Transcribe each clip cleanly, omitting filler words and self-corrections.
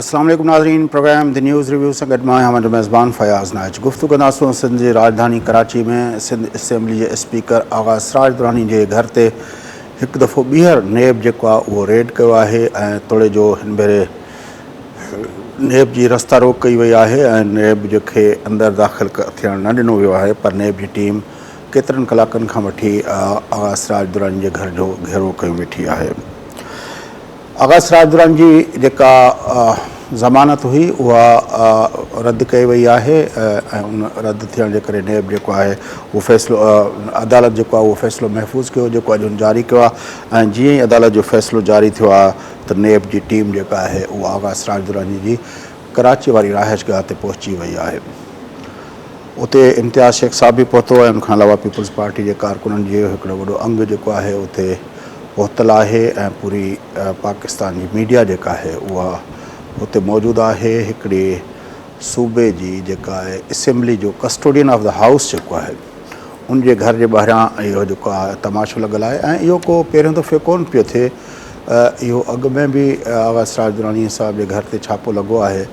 السلام عليڪم ناظرين پروگرام the news review سان گڏ مان آهيان اوهان جو ميزبان فياض نائچ گفتگو ڪنداسون سنڌ جي راڄڌاني ڪراچي ۾ سنڌ اسيمبلي جي اسپيڪر آغا سراج دراني جي گهر تي هڪ دفعو ٻيهر نيب جيڪو آهي اهو ريڊ ڪيو آهي ۽ توڙي جو هن ڀيري نيب جي رستا روڪ ڪئي وئي آهي ۽ نيب کي اندر داخل ٿيڻ نه ڏنو ويو آهي پر نيب جي ٽيم ڪيترن ڪلاڪن کان وٺي آغا سراج دراني جي گهر جو گهيرو ڪيو ويٺي آهي. آغا سراج دراني جي جيڪا ضمانت هئي اها رد ڪئي وئي آهي ۽ ان رد ٿيڻ جي ڪري نيب جيڪو آهي اهو فيصلو عدالت جيڪو آهي اهو فيصلو محفوظ ڪيو جيڪو اڄ هن جاري ڪيو آهي ۽ جيئن ئي عدالت جو فيصلو جاري ٿيو آهي ته نيب جي ٽيم جيڪا آهي اها آغا سراج دراني جي ڪراچي واري رهائشگاهه تي پهچي وئي آهي. اتي امتياز شيخ صاحب به پهتو ۽ ان کان علاوه پيپلز پارٽي جي ڪارڪنن جي هڪڙو وڏو انگ جيڪو آهي اتي پهتل آهي ۽ پوري پاڪستان جي ميڊيا جيڪا آهي اها اتي موجود آهي هڪڙي صوبي جي جيڪا آهي اسيمبلي جو ڪسٽوڊين آف the house جيڪو آهي ان جي گهر جي ٻاهريان اهو جيڪو آهي تماشو لڳل آهي ۽ اهو ڪو پهريون دفعو ڪونه پيو ٿئي اهو اڳ ۾ به آغا سراج دراني صاحب جي گهر تي ڇاپو لڳو آهي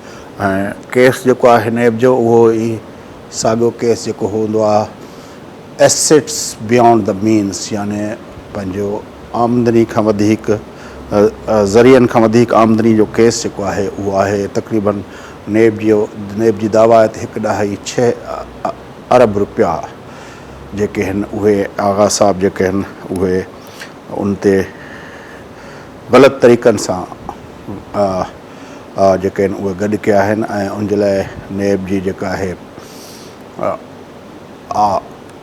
۽ ڪيس جيڪو آهي نيب جو اهو ئي ساڳيو ڪيس جيڪو هوندو آهي ايسيٽس بيانڊ the means يعني پنهنجو آمدني کان وڌيڪ ذريعن کان وڌيڪ آمدني جو ڪيس جيڪو آهي اهو آهي تقريبن نيب جو نيب جي دعويٰ آهي ته هڪ ڏهائي ڇهه ارب روپيا جيڪي هن اهي آغا صاحب جيڪي هن اهي ان تي غلط طريقن سان جيڪي آهن اهي گڏ ڪيا آهن ۽ ان جي لاء نيب جي جيڪا آهي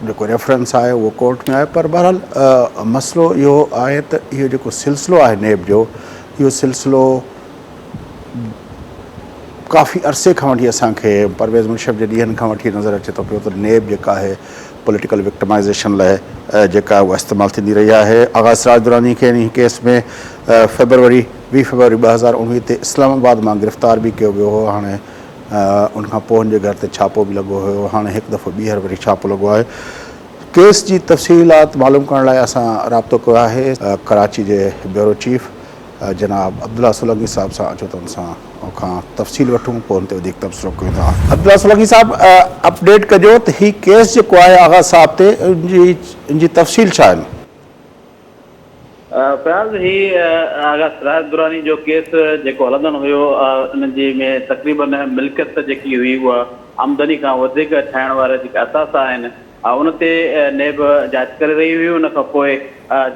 جيڪو ريفرنس آهي اهو ڪورٽ ۾ آهي پر بهرحال مسئلو اهو آهي ته اهو جيڪو سلسلو آهي نيب جو اهو سلسلو ڪافي عرصي کان وٺي اسان کي پرويز مشرف جي ڏينهن کان وٺي نظر اچي ٿو پيو ته نيب جيڪا آهي پوليٽيڪل وڪٽمائيزيشن لاء جيڪا اها استعمال ٿيندي رهي آهي. آغا سراج دراني کي انهي ڪيس ۾ فيبروري 20 فيبروري 2019 تي اسلام آباد مان گرفتار به ڪيو ويو هو هاڻي ان کان پوء هن جي گهر تي ڇاپو به لڳو هيو هاڻي هڪ دفعو ٻيهر وري ڇاپو لڳو آهي ڪيس جي تفصيلات معلوم ڪرڻ لاء اسان رابطو ڪيو آهي ڪراچي جي بيورو چيف جناب عبدالله سولنگي صاحب سان اچو ته ان سان کان تفصيل وٺون پوء ان تي وڌيڪ تبصرو ڪيون ٿا. عبدالله سولنگي صاحب اپڊيٽ ڪجو ته هي ڪيس جيڪو آهي آغا صاحب تي ان جي تفصيل ڇا آهن؟ فياض هي آغا سراج دراني جو ڪيس جيڪو هلندڙ هيو ان جي ۾ تقريبن ملڪيت جيڪي هئي اها آمدني کان وڌيڪ ٺاهڻ وارا جيڪي اثاثا آهن ان تي نيب جاچ ڪري رهي هئي ان کان پوء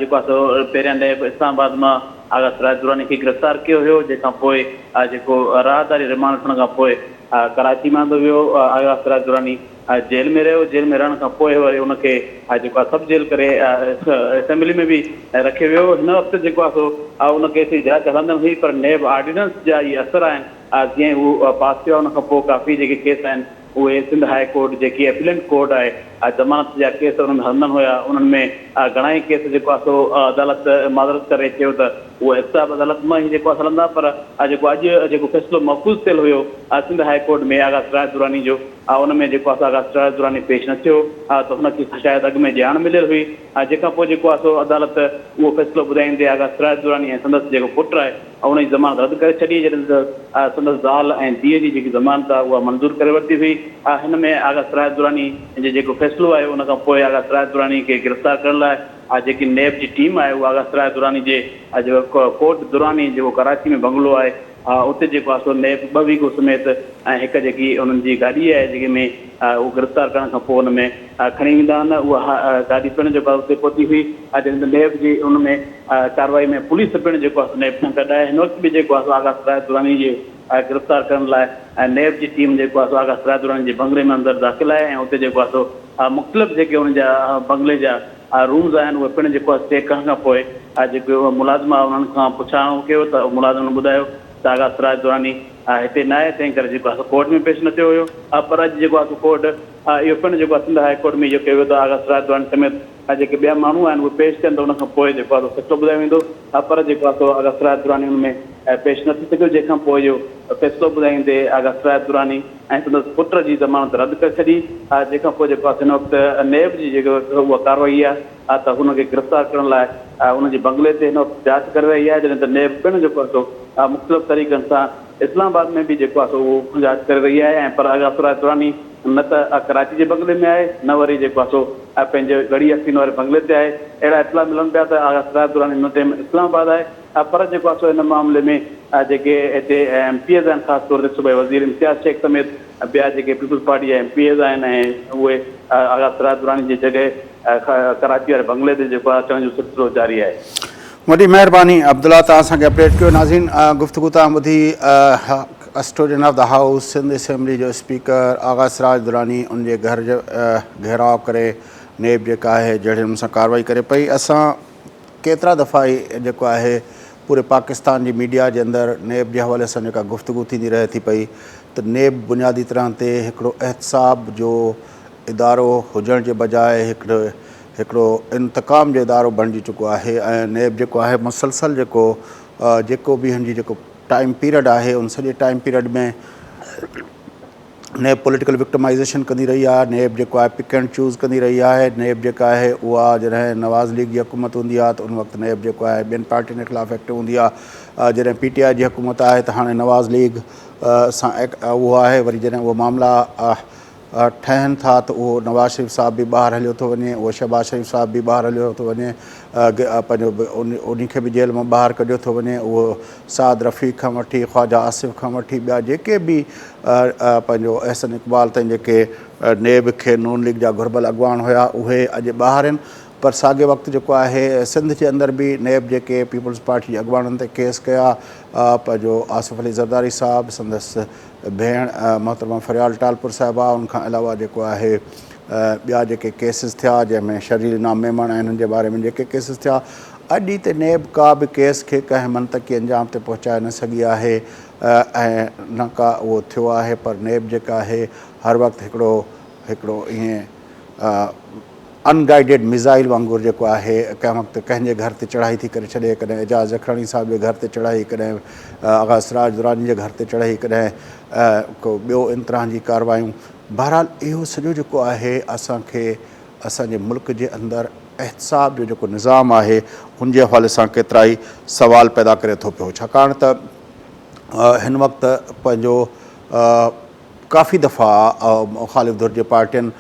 جيڪو آهي سو پهريان نيب اسلام آباد مان آغا سراج دراني کي گرفتار ڪيو هيو جنهن کان پوء جيڪو راهداري رمانڊ وٺڻ کان پوء ڪراچي ۾ آندو ويو آغا سراج دراني جيل ۾ رهيو جيل ۾ رهڻ کان پوء وري ان کي جيڪو آهي سب جيل ڪري اسيمبلي ۾ به رکيو ويو هن وقت جيڪو آهي سو ان ڪيس جي جاچ هلندڙ هئي پر نيب آرڊيننس جا اهي اثر آهن جيئن ئي هو پاس ٿيو آهي ان کان پوء ڪافي جيڪي ڪيس آهن اهي سنڌ هاء ڪورٽ جيڪي اپيلنٽ ڪورٽ آهي ضمانت جا ڪيس انهن ۾ هلندڙ هيا انهن ۾ گهڻا ئي ڪيس جيڪو آهي سو عدالت معذرت ڪري چيو ته اهي احتساب عدالت مان ئي جيڪو آهي هلندا پر جيڪو اڄ جيڪو فيصلو محفوظ ٿيل هيو سنڌ هاء ڪورٽ ۾ آغا سراج دراني جو ان ۾ جيڪو آهي سو آغا سراج دراني پيش نه ٿيو ته هن کي شايد اڳ ۾ ڄاڻ مليل هئي جنهن کان پوء جيڪو آهي سو عدالت اهو فيصلو ٻڌائيندي آغا سراج دراني ۽ سندس جيڪو پٽ آهي ان جي ضمانت رد ڪري ڇڏي جڏهن ته سندس زال ۽ ڌيء جي جيڪي ضمانت آهي اها منظور ڪري ورتي هئي. هن ۾ آغا سراج دراني جي جيڪو فيصلو آيو ان کان پوء آغا سراج دراني کي گرفتار ڪرڻ لاء جيڪي نيب جي ٽيم آهي اها آغا سراج دراني جي جيڪو ڪوٽ دراني جيڪو ڪراچي ۾ بنگلو آهي اتي جيڪو آهي سو نيب ٻه ويگو سميت ۽ هڪ جيڪي انهن جي گاڏي آهي جيڪي ۾ اهو گرفتار ڪرڻ کان پوء ان ۾ کڻي ويندا آهن اها گاڏي پڻ جيڪو آهي اتي پهتي هئي جڏهن ته نيب جي ان ۾ ڪارروائي ۾ پوليس پڻ جيڪو آهي سو نيب سان گڏ آهي هن وقت به جيڪو آهي سو آغا سراج دراني جي گرفتار ڪرڻ لاء نيب جي ٽيم جيڪو آهي سو آغا سراج دراني جي بنگلي ۾ اندر داخل آهي ۽ اتي جيڪو آهي سو مختلف جيڪي ان جا بنگلي جا رومز آهن اهي پڻ جيڪو آهي چيڪ ڪرڻ کان پوء جيڪي ملازم آهي انهن کان پڇاڻو ڪيو ته ملازمن ٻڌايو ته آغا سراج دراني هتي نه آهي تنهن ڪري جيڪو آهي سو ڪورٽ ۾ پيش نه ٿيو هيو پر اڄ جيڪو آهي سو ڪورٽ اهو پڻ جيڪو آهي سنڌ هاء ڪورٽ ۾ اهو ڪيو ويو ته آغا سراج دراني سميت جيڪي ٻيا ماڻهو آهن اهي پيش ٿين ته ان کان پوء جيڪو آهي سو فيصلو ٻڌايو ويندو پر جيڪو آهي سو آغا سراج دراني ان ۾ پيش نه ٿي سگهيو جنهن کان پوء اهو فيصلو ٻڌائيندي آغا سراج دراني ۽ سندس پٽ جي ضمانت رد ڪري ڇڏي جنهن کان پوء جيڪو آهي سو هن وقت نيب جي جيڪو اها ڪارروائي آهي ته هن کي گرفتار ڪرڻ لاء ان جي بنگلي تي هن وقت جاچ ڪري رهي آهي جڏهن ته نيب پڻ جيڪو آهي سو مختلف طريقن سان اسلام آباد ۾ به جيڪو آهي سو اهو جاچ ڪري رهي آهي ۽ پر آغا سراج دراني نه ته ڪراچي جي بنگلي ۾ آهي نه وري جيڪو آهي سو پنهنجي ڳڙهي ياسين واري بنگلي تي آهي. اهڙا اطلاع ملن پيا ته آغا سراج دراني هن ٽيم اسلام آباد آهي پر جيڪو آهي سو ان معاملي ۾ جيڪي هتي ايم پي ايز آهن خاص طور تي صوبائي وزير امتياز شيخ سميت ٻيا جيڪي پيپلز پارٽي جا ايم پي ايز آهن ۽ اهي آغا سراج دراني جي جڳهه ڪراچي واري بنگلي تي جيڪو آهي اچڻ جو سلسلو جاري آهي. وڏي مهرباني عبدالله توهان اسان کي اپڊيٽ ڪيو. ناظرين گفتگو توهان ٻڌي custodian of the house Sindh assembly جو اسپيڪر آغا سراج دراني ان جي گهر جو گهيراء ڪري نيب جيڪا آهي جهڙي نموني سان ڪارروائي ڪري پئي اسان ڪيترا دفعا هي جيڪو آهي پوري پاڪستان جي ميڊيا جي اندر نيب جي حوالي سان جيڪا گفتگو ٿيندي رهي ٿي پئي ته نيب بنيادي طرح تي هڪڙو احتساب جو ادارو هجڻ جي بجاء هڪڙو هڪڙو انتقام جو ادارو بڻجي چڪو آهي ۽ نيب جيڪو آهي مسلسل جيڪو جيڪو به هن جي جيڪو ٽائيم پيريڊ آهي ان سڄي time period ۾ NAB political victimisation ڪندي رهي آهي نيب جيڪو آهي پڪ اينڊ چوز ڪندي رهي آهي نيب جيڪا آهي اها جڏهن نواز ليگ جي حڪومت هوندي آهي ته ان وقت نيب جيڪو آهي ٻين پارٽين جي خلاف ايڪٽو هوندي آهي جڏهن پي ٽي آء جي حڪومت آهي ته هاڻي نواز ليگ سان اهو آهي وري جڏهن اهي معاملا ٺهن ٿا ته اهو نواز شريف صاحب به ٻاهر هليو ٿو وڃي، اهو شهباز شريف صاحب به ٻاهر هليو ٿو وڃي، پنهنجو انهي کي به جيل مان ٻاهر ڪڍيو ٿو وڃي، اهو سعد رفيق کان وٺي خواجه آصف کان وٺي ٻيا جيڪي به پنهنجو احسن اقبال تائين جيڪي نيب کي نون ليگ جا گهربل اڳواڻ هيا اهي اڄ ٻاهر آهن پر ساڳئي وقت جيڪو آهي سنڌ جي اندر به نيب جيڪي پيپلز پارٽي جي اڳواڻن تي ڪيس ڪيا پنهنجو آصف علي زرداري صاحب سندس ڀيڻ محترمه فريال ٽالپر صاحبه ان کان علاوه جيڪو آهي ٻيا جيڪي ڪيسز ٿيا جنهن ۾ شرجيل انعام ميمڻ ۽ انهن جي باري ۾ جيڪي ڪيسز ٿيا اڄ ڏينهن تي نيب ڪا به ڪيس کي ڪنهن منطقي انجام تي پهچائي نه سگهي آهي ۽ نه ڪا اهو ٿيو آهي پر نيب جيڪا آهي هر وقت هڪڙو هڪڙو ائين ان گائيڊيڊ ميزائل وانگر جيڪو آهي ڪنهن وقت ڪنهن جي گهر تي چڙهائي ٿي ڪري ڇڏي، ڪڏهن اعجاز جکراڻي صاحب جي گهر تي چڙهائي، ڪڏهن آغا سراج دراني جي گهر تي چڙهائي، ڪڏهن ڪو ٻيو ان طرح جي ڪارروايون. بهرحال اهو سڄو جيڪو آهي اسان کي اسان جي ملڪ جي اندر احتساب جو جيڪو نظام آهي ان جي حوالي سان ڪيترائي سوال پيدا ڪري ٿو پيو ڇاڪاڻ ته هن وقت پنهنجو ڪافي دفعا مخالف ڌر جي پارٽين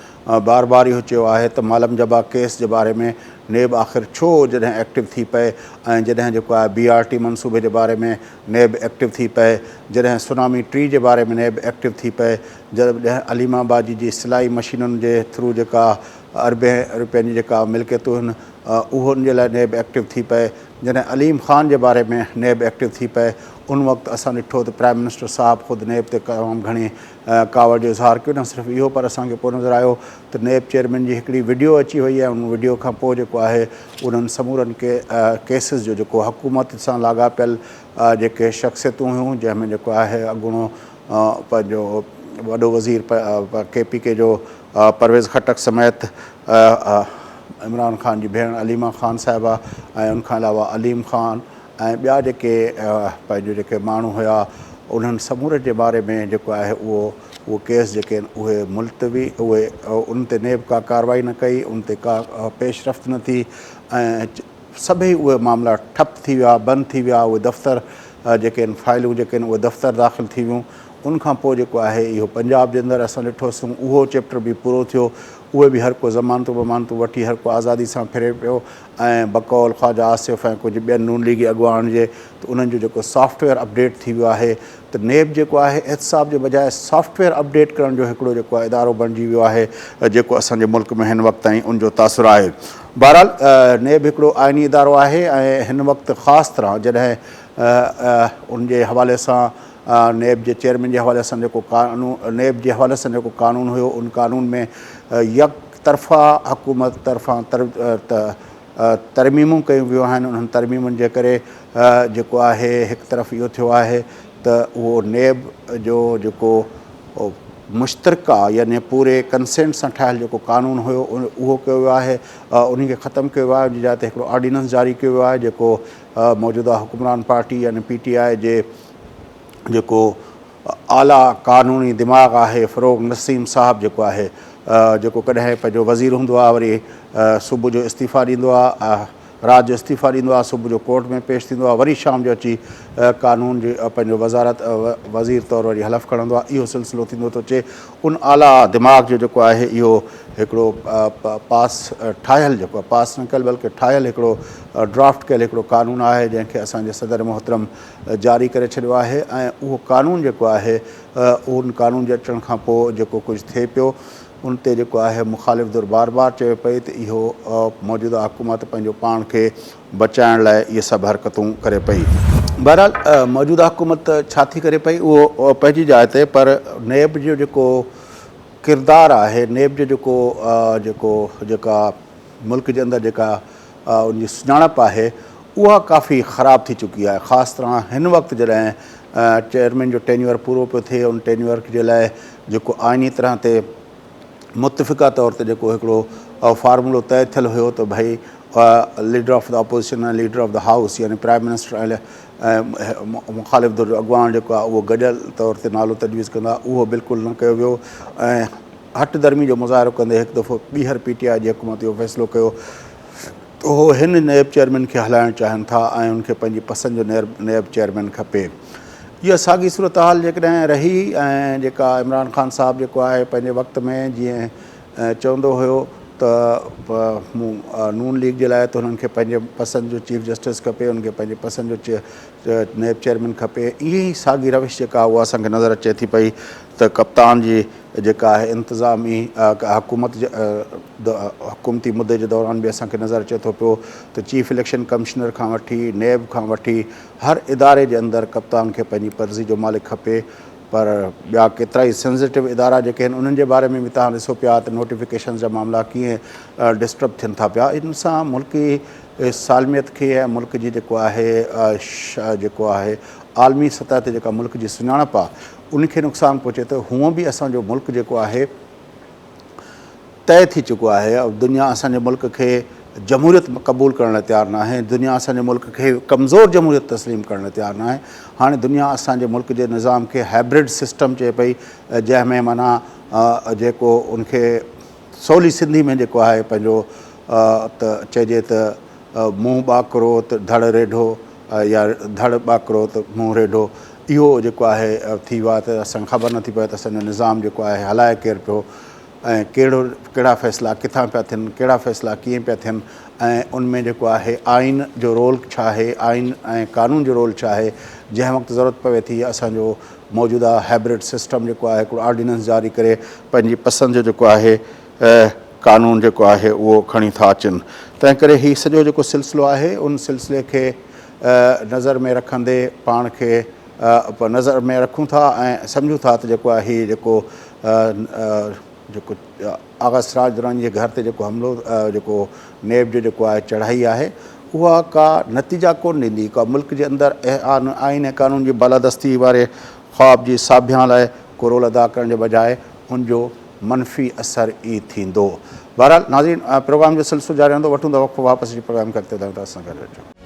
بار بار اهو چيو آهي ته مالم جبا ڪيس جي باري ۾ نيب آخر ڇو جڏهن ايڪٽو ٿي پئي ۽ جڏهن جيڪو آهي بي آر ٽي منصوبي جي باري ۾ نيب ايڪٽو ٿي پئي جڏهن سونامي ٽي جي باري ۾ نيب ايڪٽو ٿي پئي جڏهن عليما باجي جي سلائي مشينن جي ٿرو جيڪا اربين روپين جي جيڪا ملڪيتون آهن اهن جي لاء نيب ايڪٽو ٿي پئي جڏهن عليم خان جي باري ۾ نيب ايڪٽو ٿي پئي ان وقت اسان ڏٺو ته پرائم منسٽر صاحب خود نيب تي تمام گهڻي ڪاوڙ جو اظهار ڪيو نه صرف اهو پر اسان کي پوء نظر آيو ته نيب چيئرمين جي هڪڙي وڊيو اچي وئي ۽ ان وڊيو کان پوء جيڪو آهي انهن سمورن ڪيسز جو جيڪو حڪومت سان لاڳاپيل جيڪي شخصيتون هيون جنهن ۾ جيڪو آهي اڳوڻو پنهنجو وڏو وزير ڪي پي ڪي جو پرويز خٽڪ سميت عمران خان جي ڀيڻ عليما خان صاحبه ۽ ان کان علاوه عليم خان ۽ ٻيا جيڪي پنهنجو جيڪي ماڻهو هيا انهن سمورن جي باري ۾ جيڪو آهي اهو اهو ڪيس جيڪي آهن اهي ملتوي اهي ان تي نيب ڪا ڪارروائي نه ڪئي ان تي ڪا پيش رفت نه ٿي ۽ سڀئي اهي معاملا ٺپ ٿي ويا بند ٿي ويا اهي دفتر جيڪي آهن فائلون جيڪي آهن اهي دفتر داخل ٿي ويون ان کان پوء جيڪو آهي اهو پنجاب جي اندر اسان ڏٺوسون اهو چيپٽر به پورو ٿيو اهي به هر ڪو ضمانتون بمانتون وٺي هر ڪو آزادي سان ڦري پيو ۽ بقول خواجه آصف ۽ ڪجهه ٻين نون ليگي اڳواڻن جي ته انهن جو جيڪو سافٽ ويئر اپڊيٽ ٿي ويو آهي ته نيب جيڪو آهي احتساب جي بجاء سافٽ ويئر اپڊيٽ ڪرڻ جو هڪڙو جيڪو آهي ادارو بڻجي ويو آهي جيڪو اسان جي ملڪ ۾ هن وقت تائين ان جو تاثر آهي بهرحال نيب هڪڙو آئيني ادارو آهي ۽ هن وقت خاص طرح جڏهن ان جي حوالي سان نيب جي چيئرمين جي حوالي سان جيڪو قانون نيب جي حوالي سان جيڪو قانون هيو ان قانون ۾ يڪ طرفا حڪومت طرفان ترميمون ڪيون ويون آهن انهن ترميمن جي ڪري جيڪو آهي هڪ طرف اهو ٿيو آهي ته اهو نيب جو جيڪو مشترڪه يعني پوري ڪنسينٽ سان ٺاهيل جيڪو قانون هيو اهو ڪيو ويو آهي انهي کي ختم ڪيو ويو آهي ان جي جاء تي هڪڙو آرڊيننس جاري ڪيو ويو آهي جيڪو موجوده حڪمران پارٽي يعني پي ٽي آء جي جيڪو اعليٰ قانوني دماغ آهي فروغ نسيم صاحب جيڪو آهي جيڪو ڪڏهن پنهنجو وزير هوندو آهي وري صبح جو استعيفا ڏيندو آهي رات جو استعيفا ڏيندو آهي، صبح جو ڪورٽ ۾ پيش ٿيندو آهي، وري شام جو اچي قانون جي پنهنجو وزارت وزير طور وري حلف کڻندو آهي. اهو سلسلو ٿيندو ٿو اچي. ان اعليٰ دماغ جو جيڪو آهي اهو هڪڙو پاس ٺاهيل جيڪو آهي پاس نه ڪيل بلڪه ٺاهيل هڪڙو ڊرافٽ ڪيل هڪڙو قانون آهي جنهن کي اسان جي صدر محترم جاري ڪري ڇڏيو آهي ۽ اهو قانون جيڪو آهي ان قانون جي اچڻ کان پوء جيڪو ڪجهه ٿئي پيو ان تي جيڪو آهي مخالف ڌر بار بار چوي پئي ته اهو موجوده حڪومت پنهنجو پاڻ کي بچائڻ لاء اهي سڀ حرڪتون ڪري پئي. بهرحال موجوده حڪومت ڇا ٿي ڪري پئي اهو پنهنجي جاء تي پر نيب جو جيڪو ڪردار آهي نيب جو جيڪو جيڪو جيڪا ملڪ جي اندر جيڪا ان جي سڃاڻپ آهي اها ڪافي خراب ٿي چڪي آهي خاص طرح هن وقت جڏهن چيئرمين جو ٽينيوئر پورو پيو ٿئي ان ٽينيوئر جي لاء جيڪو آئيني طرح تي متفقه طور تي جيڪو هڪڙو فارمولو طئي ٿيل هيو ته ڀئي leader of the opposition ۽ leader of the house يعني پرائم منسٽر ۽ مخالف ڌر جو اڳواڻ جيڪو آهي اهو گڏيل طور تي نالو تجويز ڪندا اهو بلڪل نه ڪيو ويو ۽ هٺ ڌرمي جو مظاهرو ڪندي هڪ دفعو ٻيهر پي ٽي آء جي حڪومت اهو فيصلو ڪيو ته هو هن نيب چيئرمين کي هلائڻ چاهين ٿا ۽ ان کي پنهنجي پسند جو نيب چيئرمين کپي. اها ساڳي صورتحال جيڪڏهن رهي ۽ جيڪا عمران خان صاحب جيڪو آهي پنهنجي وقت ۾ جيئن چوندو هيو ته مون نون ليگ جي لاء ته هنن کي پنهنجي پسند جو چيف جسٽس کپي انهن کي پنهنجي پسند جو نيب چيئرمين کپي ائين ئي ساڳي روش جيڪا اها اسان کي نظر اچي ٿي پئي ته ڪپتان جي جيڪا آهي انتظامي حڪومت جي حڪومتي مدي جي دوران به اسان کي نظر اچي ٿو پيو ته چيف اليڪشن ڪمشنر کان وٺي نيب کان وٺي هر اداري جي اندر ڪپتان کي پنهنجي پرزي جو مالڪ کپي پر ٻيا ڪيترائي سينسيٽو ادارا جيڪي آهن انهن جي باري ۾ به توهان ڏسو پيا ته نوٽيفڪيشنز جا معاملا ڪيئن ڊسٽرب ٿين ٿا پيا ان سان ملڪي سالميت کي ۽ ملڪ جي جيڪو آهي جيڪو آهي عالمي سطح تي جيڪا ملڪ جي سڃاڻپ آهي ان کي نقصان پهچي ٿو هونء به اسان جو ملڪ جيڪو آهي طئي ٿي چڪو آهي دنيا اسان جي ملڪ کي جمهوريت قبول ڪرڻ لاء تيار ناهي دنيا اسان جي ملڪ کي ڪمزور جمهوريت تسليم ڪرڻ لاء تيار ناهي هاڻي دنيا اسان جي ملڪ جي نظام کي هائبرڊ سسٽم چئي پئي جنهن ۾ معنيٰ جيڪو ان کي سولي سنڌي ۾ جيڪو آهي پنهنجو ته چئجي ته منهن ٻاڪرو ته ڌڙ ريڍو يا ڌڙ ٻاڪرو ته منهن ريڍو اهو جيڪو آهي ٿي ويو آهي ته اسان کي خبر نٿي پوي ته اسان جو نظام جيڪو آهي هلائي ڪير پيو ۽ ڪهڙو ڪهڙا فيصلا ڪٿان پيا ٿين ڪهڙا فيصلا ڪيئن پيا ٿين ۽ ان ۾ جيڪو آهي آئين جو رول ڇا آهي آئين ۽ قانون جو رول ڇا آهي جنهن وقت ضرورت پوي ٿي اسان جو موجوده هائبرڊ سسٽم جيڪو آهي هڪڙو آرڊيننس جاري ڪري پنهنجي پسند جو جيڪو آهي قانون جيڪو آهي اهو کڻي ٿا اچن تنهن ڪري هي سڄو جيڪو سلسلو آهي ان سلسلي کي نظر ۾ رکندي پاڻ کي نظر ۾ رکون ٿا ۽ سمجهون ٿا ته جيڪو آهي هي جيڪو جيڪو آغا سراج دراني جي گهر تي جيڪو حملو جيڪو نيب جو جيڪو آهي چڙهائي آهي اها ڪا نتيجا ڪون ڏيندي ڪا ملڪ جي اندر آئين ۽ قانون جي بالادستي واري خواب جي ساڀيان لاء ڪو رول ادا ڪرڻ جي بجاء ان جو منفي اثر ئي ٿيندو. بهرحال ناظرين پروگرام جو سلسلو جاري رهندو وٺون ٿا وقفو واپس اچي پروگرام کي اڳتي وڌايون ٿا اسان سان گڏ رهجو.